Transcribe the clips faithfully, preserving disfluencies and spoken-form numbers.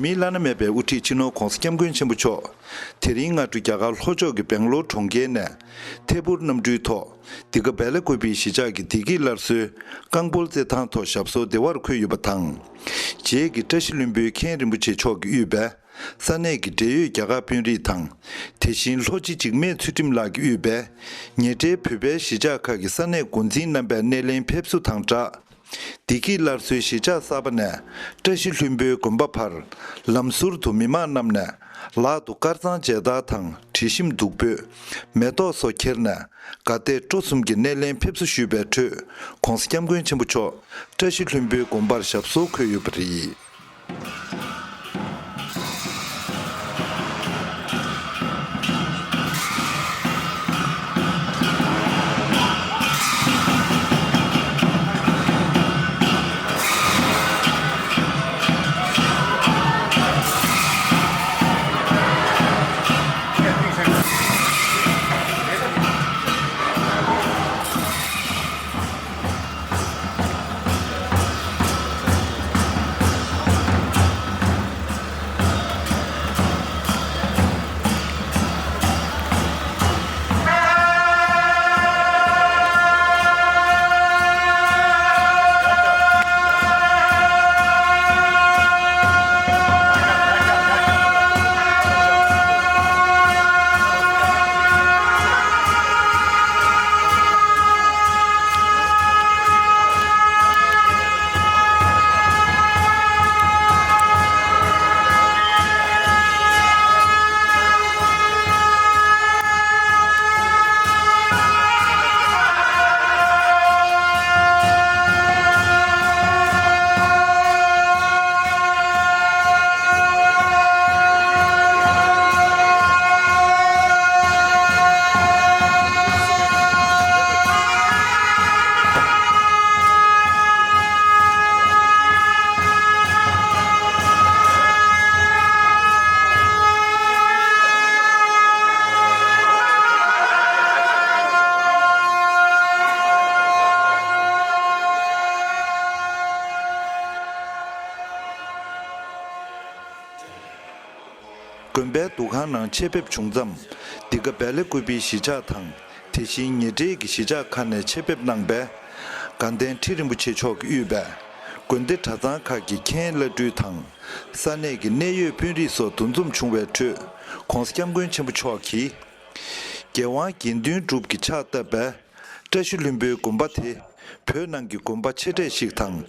མི་བླ་ན་མེད་པའི་དབུ་ཁྲིད་སྤྱི་ནོར་༧གོང་ས་༧སྐྱབས་མགོན་ཆེན་པོ་མཆོག་དེ་རིང་སྔ་དྲོ་རྒྱ་གར་ལྷོ་ཕྱོགས་ཀྱི་སྦེང་ལོར་གྲོང་ཁྱེར་ནས་ཐད་འཕུར་གནམ་གྲུའི་ཐོག་འདི་ག་བེ་ལ་ཀུ་པིའི་གཞིས་ཆགས་ཀྱི་བདེ་སྐྱིད་སླར་གསོའི་རྐང་སྤོལ་རྩེད་ཐང་ཐོག་ཞབས་སོར་བདེ་བར་འཁོད་ཡོད་པ་དང་། རྗེས་ཀྱི་བཀྲ་ཤིས་ལྷུན་པོའི་མཁན་རིན་པོ་ཆེ་མཆོག་གིས་དབུས་པའི་ས་གནས་ཀྱི་འབྲེལ་ཡོད་རྒྱ་གར་དཔོན་རིགས་དང་། དེ་བཞིན་ལྷོ་སྤྱི་འཇིགས་མེད་ཚུལ་ཁྲིམས་ལགས་ཀྱིས་དབུས་པའི་ཉེ་འབྲེལ་བོད་པའི་གཞིས་ཆགས་ཁག་གི་ས་གནས་འགོ་འཛིན་རྣམ་པའི་སྣེ་ལེན་ཕེབས་བསུ་དང་སྦྲགས། བདེ་སྐྱིད་སླར་གསོའི་གཞིས་ཆགས་གསར་པ་ནས་བཀྲ་ཤིས་ལྷུན་པོའི་དགོན་པ་བར་ལམ་ཟུར་དུ་མི་མང་རྣམས་ནས་ལག་ཏུ་དཀར་གཙང་མཇལ་དར་དང་དྲི་ཞིམ་བདུག་སྤོས། མེ་ཏོག་སོགས་ཁྱེར་ནས་དགའ་དད་སྤྲོ་གསུམ་གྱི་སྣེ་ལེན་ཕེབས་བསུ་ཞུས་པའི་ཁྲོད། ྋགོང་ས་ྋསྐྱབས་མགོན་ཆེན་པོ་མཆོག་བཀྲ་ཤིས་ལྷུན་པོའི་དགོན་པར་ཞབས་སོར་འཁོད་ཡོད་པ་རེད། དགོན་པའི་འདུ་ཁང་ནང་ཆེད་ཕེབས་བྱུང་མཚམས། འདི་ག་བེ་ལེ་ཀུ་པིའི་གཞིས་ཆགས་དང་། དེ་བཞིན་ཉེ་འབྲེལ་གྱི་གཞིས་ཆགས་ཁག་ནས་ཆེད་ཕེབས་གནང་པའི་དགའ་ལྡན་ཁྲི་རིན་པོ་ཆེ་མཆོག་གིས་དབུས་པའི་དགོན་སྡེ་གྲྭ་ཚང་ཁག་གི་མཁན་བླ་སྤྲུལ་དང་། ས་གནས་ཀྱི་གནད་ཡོད་དཔོན་རིགས་སོགས་འདུ་འཛོམས་བྱུང་བའི་ཁྲོད། ྋགོང་ས་ྋསྐྱབས་མགོན་ཆེན་པོ་མཆོག་གིས། རྒྱལ་དབང་དགེ་འདུན་གྲུབ་ཀྱིས་ཕྱག་བཏབ་པའི་བཀྲ་ཤིས་ལྷུན་པོའི་དགོན་པ་དེ། བོད་ནང་གི་དགོན་པ་ཆེ་གྲས་ཤིག་དང་།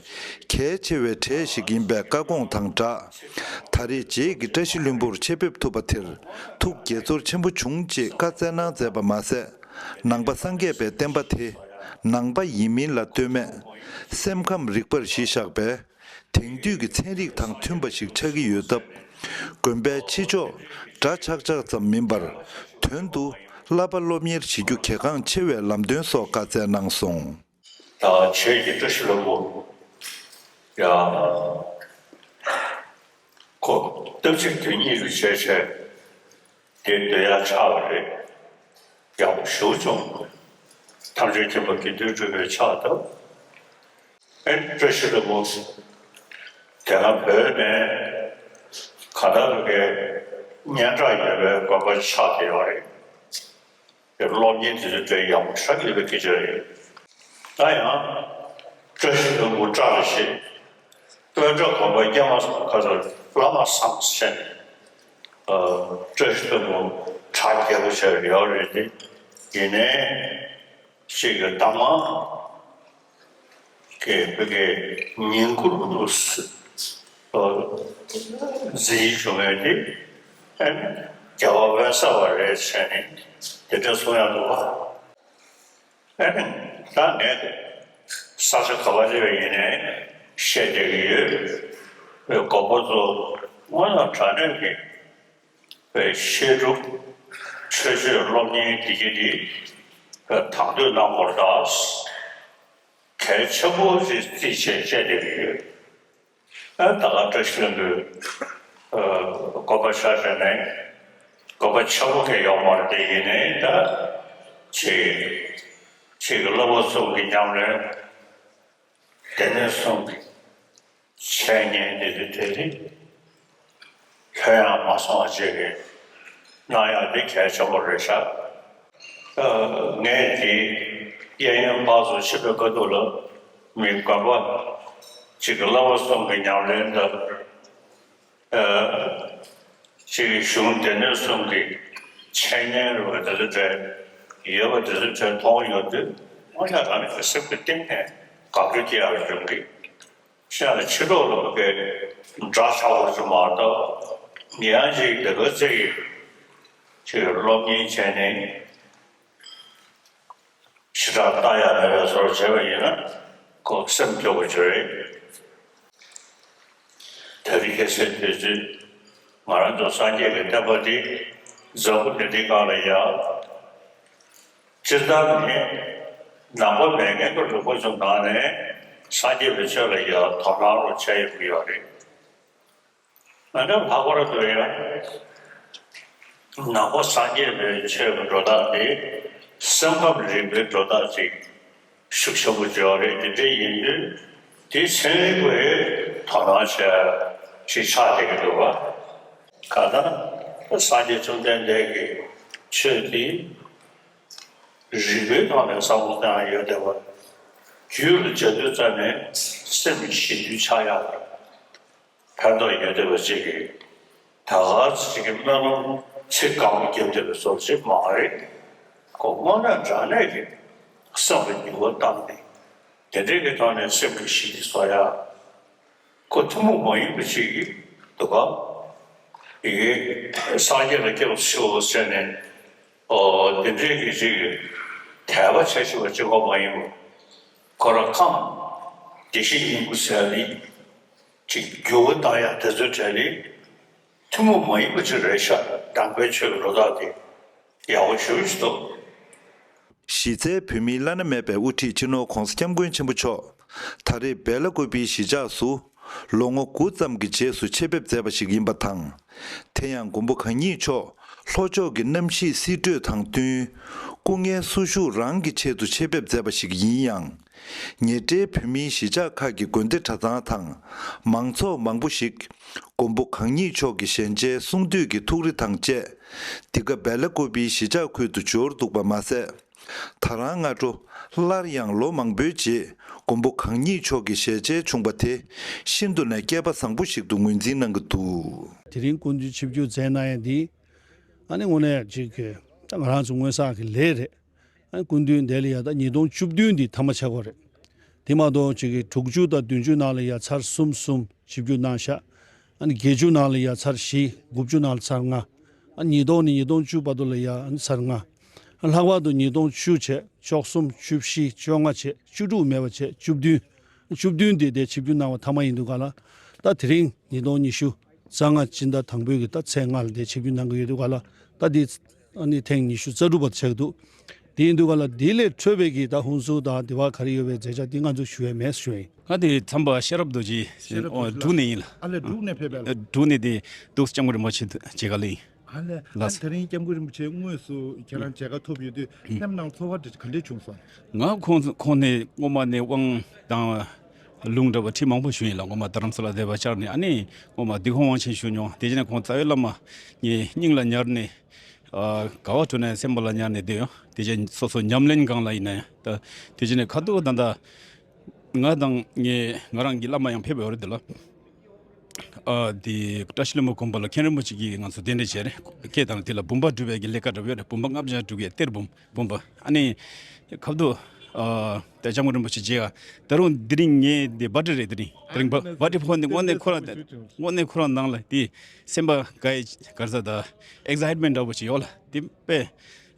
གལ་ཆེ་བའི་གྲས་ཤིག་ཡིན་པའི་བཀའ་དགོངས་དང་སྦྲགས། ད་རེས་རྗེས་ཀྱི་བཀྲ་ཤིས་ལྷུན་པོར་ཆེད་ཕེབས་ཐུབ་པ་དེར་ཐུགས་དགྱེས་ཚོར་ཆེན་པོ་བྱུང་ཅེས་བཀའ་སྩལ་གནང་མཛད་པ་མ་ཟད། ནང་པ་སངས་རྒྱས་པའི་བསྟན་པ་དེ་ནང་པ་ཡིན་མིན་ལ་ལྟོས་མེད་སེམས་ཁམས་རིག་པར་གཞི་བཞག་པའི་དེང་དུས་ཀྱི་ཚན་རིག་དང་མཐུན་པ་ཞིག་ཆགས་ཀྱི་ཡོད་སྟབས། དགོན་པའི་ཕྱི་ཕྱོགས་འདྲ་ཆགས་ཆགས་ཙམ་མིན་པར། དོན་དུ་བསླབ་པ་སློབ་གཉེར་བྱེད་རྒྱུ་གལ་འགངས་ཆེ་བའི་ལམ་སྟོན་སོགས་བཀའ་སྩལ་གནང་སོང་། ད་ཆོས་ཀྱི་བཀྲ་ཤིས་ལྷུན་པོ་ཡང་ཁོ་སྟབས་གཅིག་དོན་གཉིས་ལ་བྱས་བྱས་དེ་སྡོད་ཡ་ཆགས་པ་རེད། ཡག་པོ་ཞེ་པོ་བྱུང་། ཐམས་ཅད་མཁྱེན་པ་དགེ་འདུན་གྲུབ་པའི་ཕྱག་བཏབ། ཨེ་བཀྲ་ཤིས་ལྷུན་པོ་དེ་སྔ་བོད་ནས་ག་ད་ལ་གའི་སྙན་གྲགས་ཡོད་པའི་དགོན་པ་ཆགས་བསྡད་ཡོད་རེད། དེ་སློབ་གཉེར་དེ་ཚོ་དཔེ་ཡག་པོ་ཞེ་དྲག་ཡོད་པའི་སྐད་ཆ་རེད། ད་ཡང་བཀྲ་ཤིས་ལྷུན་པོ་བཀྲ་ལ་ཤིས། དཔལ་འབྲས་དགོན་པ་སྐྱེས་མ་སོང་ཁ་སང་བླ་མ་བཟང་ཟེར་ནས་བཀྲ་ཤིས་ལྷུན་པོ་གྲ་རྒྱས་པོ་བྱས་ཡོད་རེད་དེ། ཡིན་ནའི་གཅིག་གི་གདམས་ངག་གི་བོད་ཀྱི་ཉིང་ཁུ་རུ་རུ་འཛིན་བྱུང་བའི་དེ་ཨ་ནི་རྒྱལ་བ་དབེན་ས་པ་རེད་ཟེར་ནས་དེ་འདྲ་གསུང་ཡག་འདུག་བ། ཨ་ནི་ད་ངས་ས་ཆ་ག་པར་ཡོད་ཡིན་ནའི་བཤད་བསྡད་ཀྱི་ཡོད། དགོན་པ་ཚོ་སྔོན་ལ་དྲང་གནས་ཀྱི་བཤད་སྒྲུབ་ཆོས་སྤྱོད་སློབ་གཉེར་འདི་གྱི་འདི་དང་དོད་གནང་དགོས་རེད་ད། གལ་ཆེན་པོ་ཞིག་བརྩིས་བྱས་བཤད་བསྡད་ཀྱི་ཡོད། ཨ་ད་ག་བཀྲ་ཤིས་ལྷུན་པོའི་དགོན་པ་ཆ་བཞག་ནས་དགོན་པ་ཆེན་པོ་གང་ཡོད་མ་རེད་དེ་ཡིན་ནའི་ད་ཆེ་ཆེ་གི་བསླབ་པ་གསུམ་གྱི་ཉམས་ལེན། སྡེ་སྣོད་གསུམ་གྱི་འཆད་ཉན་འདི་ཚོ་དེ་རིང་ ཁྱོད་ཡང་མ་སོང་བ་ཅིག་གིས་གནང་ཡག་དེ་གལ་ཆེན་པོ་རེད་ཤག་ཨ། ངས་དེ་གཡས་གཡོན་ཕར་ཚུར་ཕྱིན་པའི་ཁ་ཐུག་ལ་མི་དགོན་པ་ཅིག་གི་བླ་མ་གསུམ་གྱི་ཉམས་ལེན་དང་། ཨ། ཅིག་གཞུང་སྡེ་སྣོད་གསུམ་གྱི་འཆད་ཉན་རུ་བ་དེ་ཚོ་འདྲ་ཡོད་པ་དེ་ཚོ་འདྲ་མཐོང་ཡོང་དུས། དངོས་གནས་རང་གི་སེམས་ཀྱི་གཏིང་ནས་དགའ་སྐྱིད་སྐྱེ་ཡག་ཡོང་གི། ཤ་ལ་ཕྱི་ལོགས་ལ་བཀལ་འདྲ་ཆགས་པ་ཞིག་མ་གཏོགས། ངེད་ཡང་ཅིག་དེ་ག་ཚོད་ཀྱི་ཅིག་སློབ་གཉེར་བྱས་ནས་ཞེ་དྲག་ལྟ་ཡག་མེད་པའི་བཟོ་འདྲ་བྱས་པ་ཡིན་ན། ཁོ་སེམས་སྐྱོ་པོ་ཅིག་རེད། ད་རེས་ཁ་སང་དུས་ཚོད་ང་རང་ཚོ་སངས་རྒྱས་ཀྱི་བསྟན་པ་འདི་འཛམ་བུ་གླིང་འདིའི་སྒང་ལ་ཡ། སྤྱིར་བཏང་ནི་ནང་པ་མེད་མཁན་གྱི་ལུང་པ་ཚོའི་ནང་ནས་སངས་རྒྱས་པའི་ཆོས་ལ་ཡང་དོ་སྣང་རོགས་བྱས་ཡོང་གི་ཡོད་རེད། ཨ་ནི་ལྷག་པར་དུ་ཡང་ནང་པ་སངས་རྒྱས་པའི་ཆོས་ཀྱི་སྒྲོ་བཏགས་དེ་སེམས་ཁམས་རིག་པའི་སྒྲོ་བཏགས་ཅིག་ཤུགས་ཆེན་པོ་ཅིག་ཡོད་རེད། དེ་འདྲ་ཡིན་དུས་དེ་ཚན་རིག་པས་དོ་སྣང་བྱས་ཅིག་ཆགས་བསྡད་ཀྱི་འདུག་པ། གང་ལྟར་སངས་རྒྱས་བཅོམ་ལྡན་འདས་ཀྱི་ཆོས་འདི། རིག་པའི་ཐོག་ནས་བསམ་བློ་བཏང་ཡ་ཡོད་བསྡད་པ། རྒྱུད་ལ་སྦྱར་དུས་ཙམ་ནས་སེམས་ཞི་དུལ་ཆགས་ཡག་ཕན་ཐོགས་ཡོད་བསྡད་པ་ཅིག་གིས། ད་ག་ཅིག་གི་སྨོན་ལམ་ཚིག་གང་པོ་བརྒྱབ་བསྡད་པའི་བཟོ་ཅིག་མ་རེད། ཁོ་དངོས་གནས་དྲང་གནས་ཀྱི་སེམས་ལ་འགྱུར་བ་བཏང་ནས། དེ་འདྲའི་གི་ཐོག་ནས་སེམས་ཀྱི་ཞི་བདེ་བཟོ་ཡ། ཁོ་ཐུན་མོང་མ་ཡིན་པ་ཅིག་འདུག་ག་ཡི་གེ་སངས་རྒྱས་ལ་སྐྱབས་སུ་མཆིའོ་ཟེར་ནས། ཨོ། དེ་འདྲའི་གི་ཅིག་དད་པ་བྱ་ཞུ་བ་གཅིག་པོ་མ་ཡིན་པ། ཁོ་རང་ཁམས་བདེ་གཤེགས་སྙིང་པོ་ཟེར་ནི་ཅིག་འགྱུར་བ་བཏང་ཡ་དེ་ཚོའི་གྲས་ལས་ཐུན་མོང་མ་ཡིན་པ་ཅིག་རེད་ཤག་དམ་པའི་ཆོས་ཀྱི་སྒྲོ་བཏགས་དེ་ཡག་པོ་ཞེ་པོ་ཅིག་འདུག་གཞི་རྩའི་བོད་མིའི་བླ་ན་མེད་པའི་དབུ་ཁྲིད་སྤྱི་ནོར་༧གོང་ས་༧སྐྱབས་མགོན་ཆེན་པོ་མཆོག་ད་རེས་སྦེ་ལ་ཀོ་པིའི་གཞིས་ཆགས་སུ་ལོ་ངོ་དགུ་ཙམ་གྱི་རྗེས་སུ་ཆེད་ཕེབས་མཛད་པ་ཞིག་ཡིན་པ་དང་། དེ་ཡང་མགོན་པོ་གང་ཉིད་མཆོག་ལྷོ་ཕྱོགས་ཀྱི་གནམ་གཤིས་བསིལ་དྲོད་དང་བསྟུན། སྐུ་ངལ་གསོ་ཤུགས་རང་གི་ཆེད་དུ་ཆེད་ཕེབས་མཛད་པ་ཞིག་ཡིན་ཡང་། ཉེ་འབྲེལ་བོད་མིའི་གཞིས་ཆགས་ཁག་གི་དགོན་སྡེ་གྲྭ་ཚང་དང་མང་ཚོགས་མང་པོ་ཞིག་མགོན་པོ་གང་ཉིད་མཆོག་གི་ཞལ་མཇལ་གསུང་འདུས་ཀྱི་ཐུགས་རེ་དང་བཅས། འདི་ག་སྦེ་ལ་ཀོ་པིའི་གཞིས་ཆགས་ཁུལ་དུ་འབྱོར་འདུག་པ་མ་ཟད། ད་རང་སྔ་དྲོ་སླར་ཡང་ལོ་མང་པོའི་རྗེས་མགོན་པོ་གང་ཉིད་མཆོག་གི་ཞལ་མཇལ་བྱུང་བ་དེ་ཤིན་ཏུ་ནས་སྐལ་པ་བཟང་པོ་ཞིག་ཏུ་ངོས་འཛིན་གནང་གི་འདུག་དེ་རིང་སྐུ་མདུན་ཆིབས་བསྒྱུར་མཛད་གནང་ཡ་འདི་ཨ་ནི་དངོས་གནས་ཅིག་ད་ང་རང་ཚོ་སྔོན་བསགས་ཀྱི་ལས་རེད། ཨ་ནི་སྐུ་མདུན་འདི་ལ་ཡ་ད་ཉིས་སྟོང་བཅུ་བདུན་འདི་ཐ་མ་ཆགས་ཀྱི་རེད། དེ་མ་གཏོགས་ཅིག་གི་དྲུག་ཅུ་དང་བདུན་ཅུ་ནང་ལ་ཡ་ཚར་གསུམ་གསུམ་ཆིབས་བསྒྱུར་གནང་ཤག་ཨ་ནི་བརྒྱད་ཅུ་ནང་ལ་ཡ་ཚར་བཞི། དགུ་བཅུ་ནང་ལ་ཚར་ལྔ། ཨ་ཉིས་སྟོང་ནས་ཉིས་སྟོང་བཅུ་བར་དུ་ལ་ཡ་ཨ་ནི་ཚར་ལྔ། ཨ་ལྷག་པར་དུ་ཉིས་སྟོང་བཅུ་བྱས། བཅུ་གསུམ། བཅུ་བཞི། བཅོ་ལྔ་བྱས། བཅུ་དྲུག་མེད་པ་བྱས། བཅུ་བདུན། བཅུ་བདུན་དེ་དེ་ཆིབས་བསྒྱུར་གནང་བ་ཐ་མ་ཡིན་དུས་ག་ལ། ད་དེ་རིང་ཉིས་སྟོང་ཉི་ཤུ་རྩ་ལྔ་སྤྱི་ཟླ་དང་པོའི་གི་ད་ཚེས་ལྔ་ལ་དེ་ཆིབས་བསྒྱུར་གནང་གི་ཡོད་དུས་ག་ལ། ད་དེ་ཨ་ནི་ཐེངས་ཉི་ཤུ་རྩ་དྲུག་པ་ཆགས་འདུག་དེ་ཡིན་དུས་ག་ལ་དེ་ལས་འཕྲོས་པའི་གི་ད་ཧུན་སུར་དང་དེ་བ་ག་རེ་ཡོད་པའི་མཛད་འཆར་དེ་ང་ཚོ་ཞུ་ཡས་མེད་ཞུ་ཡིན། ང་དེ་ཚན་པ་ཤེས་རབ་རྡོ་རྗེ། ཤེས་རབ་རྡོ་རྗེ་འབྲུག་ནས་ཡིན་ལ། ཨ་ལས་འབྲུག་ནས་ཕེབས་པ་ལ། འབྲུག་ནས་དེ་འདུག་སྐྱབས་མགོན་རིན་པོ་ཆེ་མཇལ་ཁ་སླེབས་ཡིན། ཨ་ལས། ལགས་སོ། ཨ་ད་རིང་སྐྱབས་མགོན་རིན་པོ་ཆེ་དངོས་སུ་ཁྱེད་རང་མཇལ་ཁ་ཐོབ་ཡོད་དུས་སེམས་ནང་ཚོར་བ་དེ་ག་འདྲས་བྱུང་སོང་། ང་ཁོང་ཁོང་ནས་སྔོན་མ་ནས་དབང་དང་ལུང་འདྲ་བ་ཁྲིད་མང་པོ་ཞུས་ཡིན་ལ། སྔོན་མ་རྡ་རམ་ས་ལ་བསྡད་པ་ཆགས་ནས། ཨ་ནི་སྔོན་མ་འདི་ཁོང་དབང་ཆེན་ཞུ་མྱོང་། དེ་རྗེས་ནས་ཁོང་རྩ་བའི་བླ་མ་ངའི་སྙིང་ལ་ཉར་ནས། ཨ་དགའ་བ་སྤྲོ་ནས་སེམས་པ་ལ་ཉར་ནས་བསྡད་ཡོང་། དེ་རྗེས་སོ་སོ་ཉམས་ལེན་སྒང་ལ་ཡིན་ན་ཡང་ད་དེ་རྗེས་ནས་ཁ་ཐུག་ད་ལྟ་ང་དང་ངའི་ང་རང་གི་བླ་མ་ཡང་ཕེབས་ཡོད་རེད་དེ་ལ། ཨ་དེ་བཀྲ་ཤིས་ལྷུན་པོ་དགོན་པ་ལ་མཁན་རིན་པོ་ཆེ་གིས་ང་ཚོ་གདན་འདྲེན་བྱས་རེད། སྐད་བཏང་དེ་ལ་བུམ་པ་སྒྲུབ་པའི་གི་ལས་ཀ་འདྲ་བོ་ཡོད་རེད། བུམ་པ་ལྔ་བརྒྱ་དྲུག་བརྒྱ་གཏེར་བུམ་བུམ་པ། ཨ་ནི་ཁ་ཐུག་ཨ་དེ་སྐྱབས་མགོན་རིན་པོ་ཆེ་མཇལ་ཡ། ད་རུང་དེ་རིང་ངའི་དེ་བྷར་ཐི་ཌེ་རེད། དེ་རིང་དེ་རིང་བྷར་ཐི་ཌེ་ཕོན་དེ་དངོས་གནས་ཁོ་རང་དངོས་གནས་ཁོ་རང་ནང་ལ་དེ་སེམས་པ་ག་ཡི་ག་རེ་ཟ་ད་ཨེག་སའིཊ་མེན་ཊི་འདྲ་བོ་ཞིག་ཡོད་ལ། དེ་དཔེ་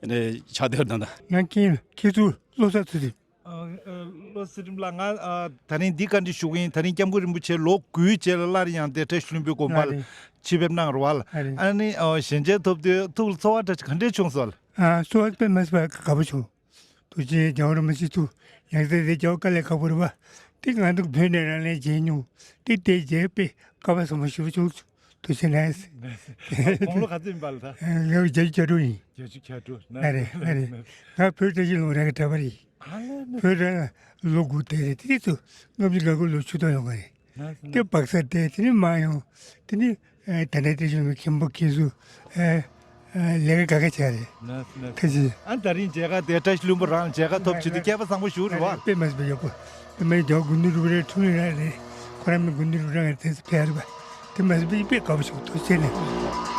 ཆགས་བསྡད་ཡོད་རེད་ད་ལྟ། ང་མཁན་ཁྱེད་ཚོ་བློ་བཟང་ཚུལ་ཁྲིམས། ཨ་ཨ་བློ་བཟང་ཚུལ་ཁྲིམས་ལགས། ང་ཨ་ད་རིང་འདི་བཀའ་འདྲི་ཞུ་གི་ཡིན། ད་རིང་སྐྱབས་མགོན་རིན་པོ་ཆེ་ལོ་དགུའི་རྗེས་ལ་སླར་ཡང་དེ་བཀྲ་ཤིས་ལྷུན་པོའི་དགོན་པ་ལ་ཆེད་ཕེབས་གནང་རེད་བ་ལ། ཨ་ནི་ཨ་ཞལ་མཇལ་ཐོབ་དུས་ཐུགས་ལ་ཚོར་བ་འདྲ་ག་འདྲས་བྱུང་སོང་ལ། ཨ་ཚོར་བ་དཔེ་མི་སྲིད་པ་དགའ་པོ་བྱུང་། ཐུགས་རྗེ་ཆེ། རྒྱལ་བ་རིན་པོ་ཆེ་ཐུགས་ཡང་སེ་དེ་རྒྱལ་བ་དཀའ་ལས་ཁག་པོ་རེད་བ། དེ་ང་ཚོ་བོད་ནས་རང་ལས་མཇལ་མྱོང་། དེ་དེ་མཇལ་དཔེ་དགའ་པོ་བཟང་པོ་ཞེ་པོ་བྱུང་། ཐུགས་རྗེ་ཆེ་གནང་། དགུང་ལོ་ག་ཚོད་ཡིན་པ་ལ་ད། ལོ་བརྒྱད་ཅུ་གྱ་དྲུག་ཡིན། བརྒྱད་ཅུ་གྱ་དྲུག་ན་རེད་ན་རེད། ང་བོད་བཀྲ་ཤིས་ལྷུན་པོ་རང་གི་གྲྭ་པ་རེད། ཨ་ལས་ན། བོད་རང་ལོ་དགུ་དེ་རེད། དེ་དུས་སུ་རྔམ་བརྗིད་དགའ་མགུར་ལོ་ཆུ་ཐོག་ཡོང་གི་རེད། དེ་སྦག་ས་དེ་དེ་ནས་མར་ཡོང་། དེ་ནས་ ཨེ་ད་ལྟའི་བཀྲ་ཤིས་ལྷུན་པོའི་མཁན་པོ་མཁན་ཟུར་ཨེ་ཨེ་ལས་ཀ་ག་ག་བྱས་རེད། ལགས་སོ་ལགས་སོ། ཁ་ཅིག་ཨ་ད་རིང་མཇལ་ཁ་དེ་བཀྲ་ཤིས་ལྷུན་པོ་རང་མཇལ་ཁ་ཐོབ་བྱེད་དུས་སྐལ་པ་བཟང་པོ་ཞིག་རེད་བ། དཔེ་མ་སྲིད་པ་ཡག་པོ། དེ་མ་ཡིན་རྒྱལ་བ་དགུང་ལོ་དྲུག་རེད། འཁྲུངས་ལོ་རེད། ཁོ་རང་མི་དགུང་ལོ་དྲུག་རང་ངེར་དེ་ཚོ་ཕེབས་རེད་པ། དེ་མ་སྲིད་པ་ཡིན་དཔེ་དགའ་པོ་ཞིག་འདུག་བྱས་ནས།